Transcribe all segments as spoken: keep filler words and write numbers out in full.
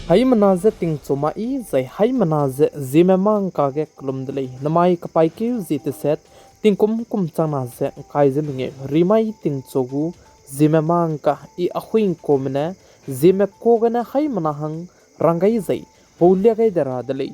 Haimena ze tingchu ma i zai haimena ze Zeme mangka ge kelum de lei. Namai kapaîkeu zie teset, tingkum kum changna ze ngkai ze mengeu, rimai tingchu gu Zeme mangka i Ahuingkuame ne Zeme ka gene haimena hang rang gai zai paulia gai de ra de lei.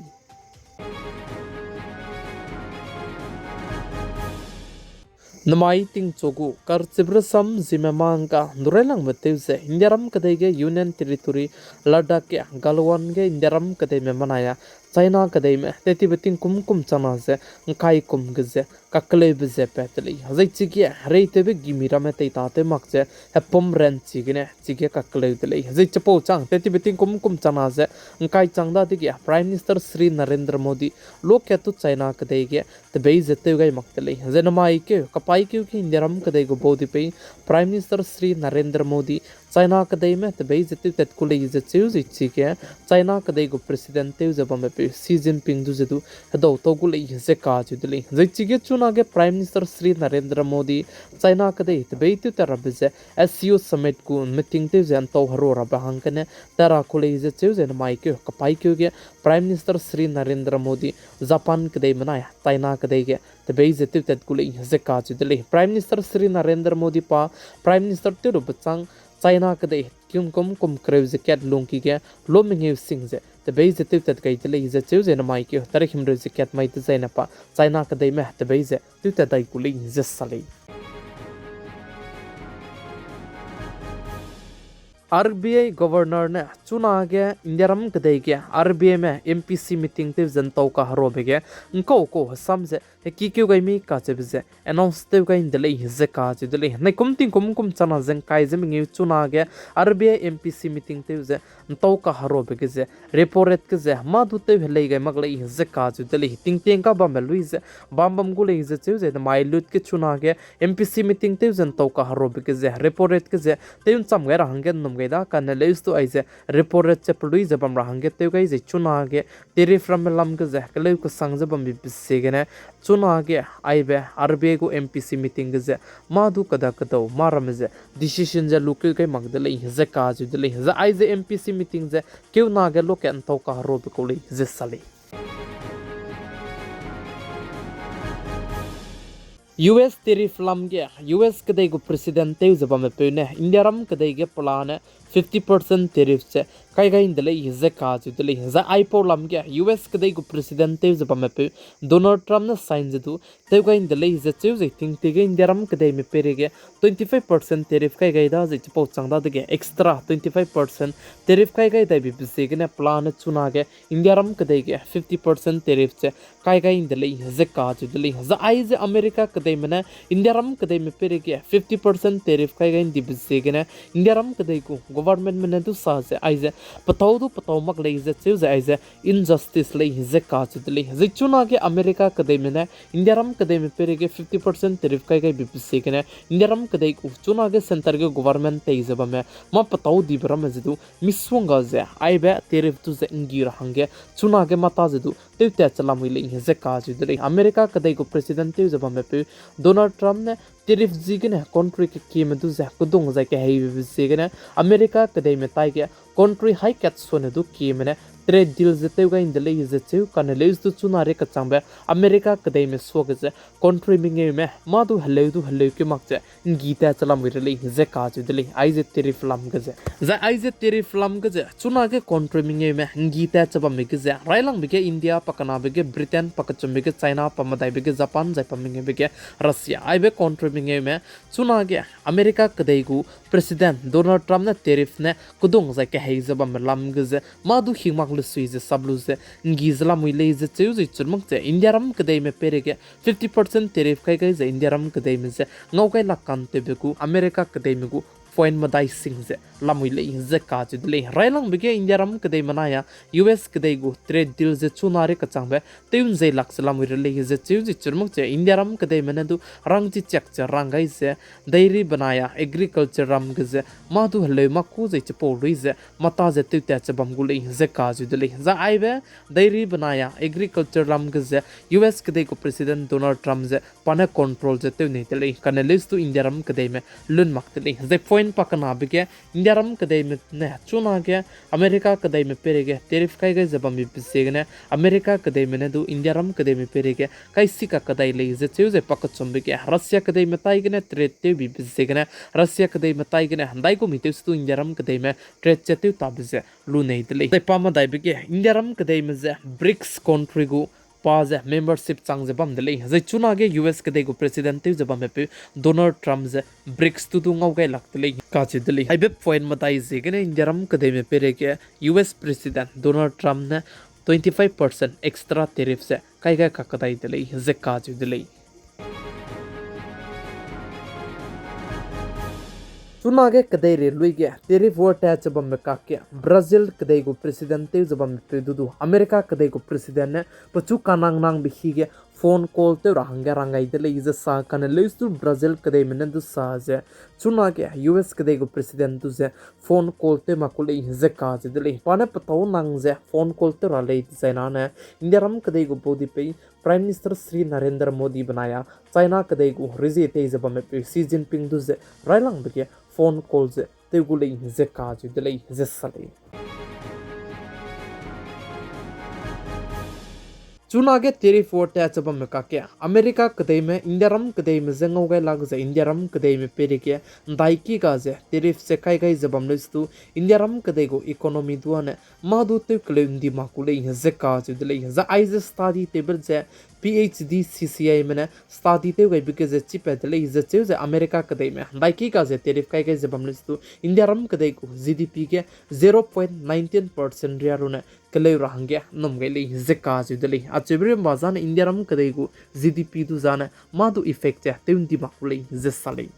Namai tingchu gu karchibe rasam Zeme mangka nurailangbe tew ze Indiaram kedei ge Union Territory Ladakh ge Galwan ge Indiaram kedeime menai a China kedeime tetibe tingkum kum changna ze ngkai kum ge ze kakeleube ze pat de lei. Zai chige hereitewbe gimi ramme teitatew mak ze hepum ran chigene chige kakeleu de lei. Zai chipau chang tetibe tingkum kum changna ze ngkai chang dadege Prime Minister Shri Narendra Modi lokat tu China kedei ge tebei ze tew gai mak de lei. Zai namai keu kapaîkeu ge Indiaram kedei gu baudipeu Prime Minister Shri Narendra Modi China kedeime tebei ze tewtat ku lei ze cheu zai chige China kedei gu President tew ze bambepeu Xi Jinping du ze du hedau tau gu lei ze kacheu de lei. Zai chige chunage Prime Minister Shri Narendra Modi China kedei tebei tewtat rabe ze S C O Summit gu meeting tew ze ntau herua rabe hangkene tat ra ku lei ze cheu zai namai keu kapaîkeu ge Prime Minister Shri Narendra Modi Japan kedei menai a China kedei ge tebei ze tewtat gu lei ze kacheu de lei. Prime Minister Shri Narendra Modi pa Prime Minister tew lube chang China kedei tingkum kum kereu ze kat lungki ge lo mengeu sing ze tebei ze tewtat gai de lei ze cheu zai namai keu tarik himreu ze kat mai dezaine pa China kedeime tebei ze tewtat dai gu lei ze sa lei. R B I Governor ne chunage Indiaram kedei ge R B I me M P C meeting tew ze ntau kaheruabe ge ngkau kau hesam ze hekikeu gai mi kacheube ze announce tew gai nde lei ze kacheu de lei. Naikum tingkum kum changna ze ngkai ze mengeu chunage R B I M P C meeting tew ze ntau kaheruabe ge ze repo rate ge ze mâ du tew helei gai mak lei ze kacheu de lei. Tingtieng kabambe lui ze bam bam gu lei ze cheu zai namai lut ge chunage M P C meeting tew ze ntau kaheruabe ge ze repo rate ge ze tew ncham gai ra hangge nnum gai da kane leus tu aize repo rate ze pelui ze bam ra hangge tew gai zai chunage tariff ramme lam ge ze keleu kesang ze bambe ziegene chunage aibe R B I gu M P C meeting ge ze mâ du kada kedau mâ ramme ze decision ze lukeu gai mak de lei ze kacheu de lei. Zai aize M P C meeting ze keunage lokat ntau kaheruabe kau lei ze sa lei. U S tariff lam ge U S kedei gu President tew ze bammepeu ne Indiaram kedei ge pelane fifty percent tariff ze kai gai nde lei ze kacheu de lei. Zai aipau lam ge U S kedei gu President tew ze bammepeu Donald Trump ne sign ze du tew gai nde lei ze cheu zai tingtie ge Indiaram kedeime peireige twenty five percent tariff kai gai da zai chipau chang dadege extra twenty five percent tariff kai gai daibe ziegene pelane chunage Indiaram kedei ge fifty percent tariff ze kai gai nde lei ze kacheu de lei. Zai aize America kedeime ne Indiaram kedeime peireige fifty percent tariff kai gai ndibe ziegene Indiaram kedei gu governmentme ne du sa ze aize petâu du petâu mak lei ze cheu ze aize injustice lei ze kacheu de lei. Zai chunage America kedeime ne Indiaram kedeime peireige fifty percent tariff kai gai bibe ziegene Indiaram kedei gu chunage centre ge government tei ze bamme mâ petâu dibe ramme ze du misongga ze aibe tariff du ze nggi ra hangge chunage mata ze du tewtat che lamui lei ze kacheu de lei. America kedei gu President tew ze bammepeu Donald Trump ne tariff ziegene country kekieme du ze kedung zai keheibe ziegene America kedeime taige country hai kat suane du kieme ne trade deal ze tew gai nde lei ze cheu kane leus du chuna rei kachangbe America kedeime suage ze country mengeume mâ du heleu du heleu keu mak ze nggi tat che lamui re lei ze kacheu de lei. Aize tariff lam ge ze zai aize tariff lam ge ze chunage country mengeume nggi tat che bamme ge ze railangbe ge India, pa kenabe ge Britain, pa kechumbe ge China, pa medaibe ge Japan zai pa mengeube ge Russia aibe country mengeume chunage America kedei gu President Donald Trump ne tariff ne kedung zai kehei ze bamme lam ge ze mâ du hing mak le sui ze sap lu ze nggi ze lamui lei ze cheu zai chun mak ze Indiaram kedeime peireige fifty percent tariff kai gai ze Indiaram kedeime ze ngau gai lak kantewbe gu America kedeime gu point medai sing ze lamui lei ze kacheu de lei. Railangbe ge Indiaram kedeime nai a U S kedei gu trade deal ze chuna rei kachangbe tew nzei lak ze lamui re lei ze cheu zai chun mak ze Indiaram kedeime ne du rangchi chiak ze rang gai ze dairy benai a agriculture ram ge ze mâ du heleu mâ kû zai chipau lui ze mata ze tewtat che bam gu lei ze kacheu de lei. Zai aibe dairy benai a agriculture ram ge ze U S kedei gu President Donald Trump ze pa ne control ze tew nei de lei kane leus du Indiaram kedeime lun mak de lei. Zai point Pakenabe ge Indiaram kedeime ne chunage America kedeime peireige tariff kai gai ze bambe ziegene America kedeime ne du Indiaram kedeime peireige kaisi kakedai lei ze cheu ze pakechumbe ge Russia kedeime taigene trade tewbe ziegene Russia kedeime taigene ndaigumi tewse du Indiaram kedeime trade ze tew tabe ze lunei de lei. Zai pa medaibe ge Indiaram kedeime ze BRICS country gu pa ze membership chang ze bam de lei. Zai chunage U S kedei gu president tew ze bamme peu Donald Trump ze BRICS tu du ngau gai lak de lei kacheu de lei. Aibe point medai ziegene Indiaram kedeime peireige U S president Donald Trump ne twenty five percent extra tariff ze kai gai kakedai de lei ze kacheu de lei. Chunage kedeirei lui ge tariff war tat ze bambe kakge Brazil kedei gu president tew ze bamme peu du du America kedei gu president ne pechu kanang nangbe hige phone call tew ra hangge rang gai de lei ze sa kane leuse du Brazil kedeime ne du sa ze chunage U S kedei gu president du ze phone call tew mak ku lei ze kacheu de lei. Pa ne petâu nang ze phone call tew ra lei dezai nane Indiaram kedei gu baudipeu Prime Minister Shri Narendra Modi benai a China kedei gu rezie tei ze bamme peu Xi Jinping du ze railangbe ge phone call ze tew gu lei ze kacheu de lei ze sa lei. Chunage tariff war tat ze bamme kakge America kedeime Indiaram kedeime ze ngau gai lak ze Indiaram kedeime peireige ndaiki ga ze tariff ze kai gai ze bam leuse du Indiaram kedei gu economy du ane mâ du tew keleu ndi mak ku lei ze kacheu de lei. Zai aize study tewbe ze P H D C C I me ne study tew gaibe ge ze chipat de lei ze cheu ze America kedeime ndaiki ga ze tariff kai gai ze bam leuse du Indiaram kedei gu G D P ge zero point nineteen percent ria rune keleu ra hangge nnum gai lei ze kacheu de lei. Acheube rimba zane Indiaram kedei gu G D P du zane mâ du effect ze tew ndi mak ku lei ze sa lei.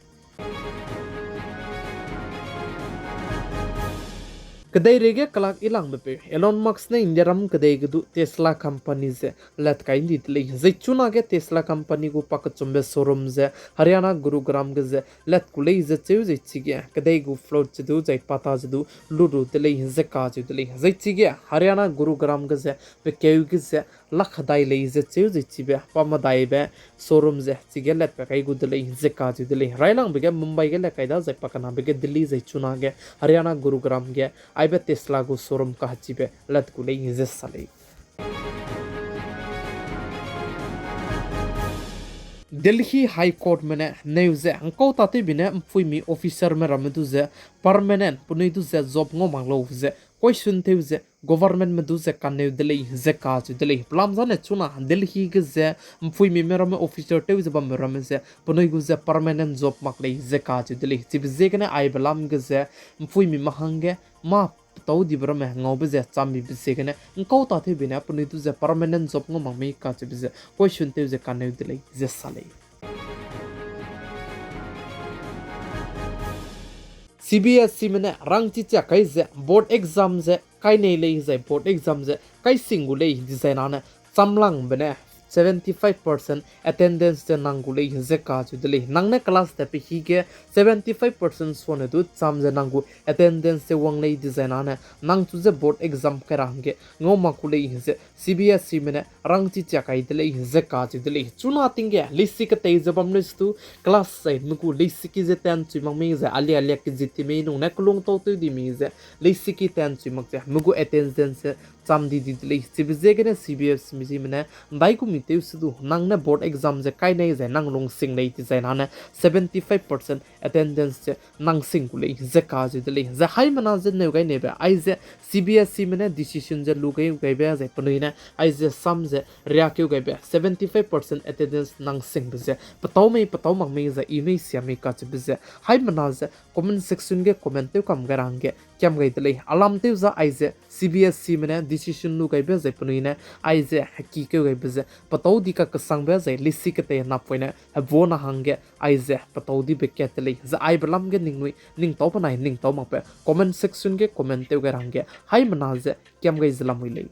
Kedeireige kelak ilangbe peu Elon Musk ne Indiaram kedei ge du Tesla company ze lat kai ndi de lei. Zai chunage Tesla company gu pakechumbe showroom ze Haryana Gurugram ge ze lat ku lei ze cheu zai chige kedei gu float ze du zai pata ze du lu ru de lei ze kacheu de lei. Zai chige Haryana Gurugram ge ze pekeu ge ze lak hedai lei ze cheu zai chibe pa medaibe showroom ze chige latbe kai gu de lei ze kacheu de lei. Railangbe ge Mumbai ge lat kai da zai pakenabe ge Delhi zai chunage Haryana Gurugram ge aibe Tesla gu showroom kahechibe lat ku lei ze sa lei. Delhi High Courtme ne neu ze ngkau tatewbe ne ’mpuimi officerme ramme du ze permanent penui du ze job ngau mak lau ze question tew ze governmentme du ze kaneu de lei ze kacheu de lei. Pelam zane chuna Delhi ge ze ’mpuimime ramme officer tew ze bambe ramme ze penui gu ze permanent job mak lei ze kacheu de lei. Chibe ziegene aibe lam ge ze ’mpuimime hangge mâ petâu dibe ramme ngaube ze chambibe ziegene ngkau tatewbe ne penui du ze permanent job ngau mak mei kacheube ze question tew ze kaneu de lei ze sa lei. C B S Eme ne rangchi chiak kai ze board exam ze kai nei lei zai board exam ze kai sing gu lei dezai nane chamlangbe ne seventy five percent attendance ze nang gu lei ze kacheu de lei. Nang ne class tatbe hige seventy five percent suane du cham ze nang gu attendance ze wang lei dezai nane nang chu ze board exam kai ra hangge ngau mak ku lei ze C B S Eme ne rangchi chiak kai de lei ze kacheu de lei. Chuna ting ge leisiki ketei ze bam leuse du class zai me gu leisiki ze ten chui mak mei ze alia alia kezi ti mei nung ne kelung tau tew di mei ze leisiki ten chui mak ze me gu attendance ze cham di di de lei. Chibe ziegene C B S Eme ne ndaigumi tew se du nang ne board exam ze kai nei zai nang lungsing lei dezai nane seventy five percent attendance ze nang sing gu lei ze kacheu de lei. Zai haimena ze neu gai neibe aize C B S Eme ne decision ze lu gai gaibe zai penui ne aize sam ze riakeu gaibe seventy five percent attendance nang singbe ze petâu mei petâu mak mei zai i mei sia mei kacheube ze haimena ze comment section ge comment tew kam gai ra hangge kiam gai de lei. Alam tew za aize C B S Eme ne decision lu gaibe zai penui ne aize hekikeu gaibe ze petâu di kakesangbe zai leisiki ketei napoine hebuana hangge aize petâu dibe kat de lei. Zai aibe lam ge ningnui ningtâu benai ningtâu makbe comment section ge comment tew gai ra hangge haimena ze kiam gai ze lamui lei.